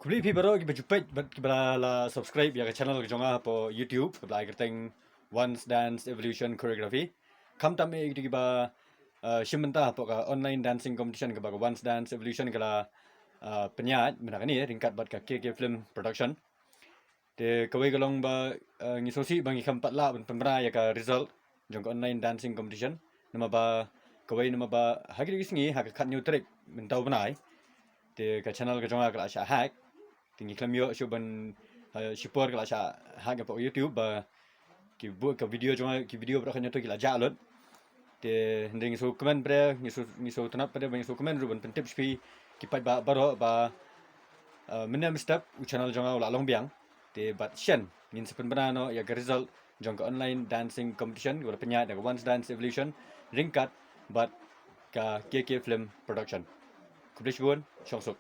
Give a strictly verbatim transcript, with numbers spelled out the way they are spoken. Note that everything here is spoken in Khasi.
Khublei phi baroh kiba ju peit bad kiba la subscribe ïa ka channel ka jong nga hapoh YouTube kaba la ai kyrteng Once Dance Evolution Choreography. Khamtam eh ïa kito kiba uh, shim bynta hapoh ka online dancing competition kaba ka Once Dance Evolution ka la uh, pynïaid mynta kane ryngkat bad ka K K Film Production. Te kawei ka long ba uh, ngi sngewsih ba ngi kham pat lah ban pynbna ïa ka result jong ka online dancing competition. Namar ba kawei namar ba ha kine ki sngi ha ka khathynñiew tarik mynta u bnai, te ka channel ka jong nga ka la shah hack. Te ngi khlem ïoh shuh ban uh, shipor ka la shah hack hapoh YouTube ba ki bu ka video jong nga, ki video baroh khathynñiew to ki la jah lut. Te hynrei ngi sngewkmen pat, ngi sngewthuh pat, ngi sngewkmen ruh ban pyntip sha phi ki paidbah baroh ba uh, mynne mynstep u channel jong nga u la long biang. Te bad shen ngin sa pynbna noh ïa ka result jong ka online dancing competition kaba la pynïaid da ka Once Dance Evolution ryngkat bad ka K K Film Production. Khublei shibun, shong suk.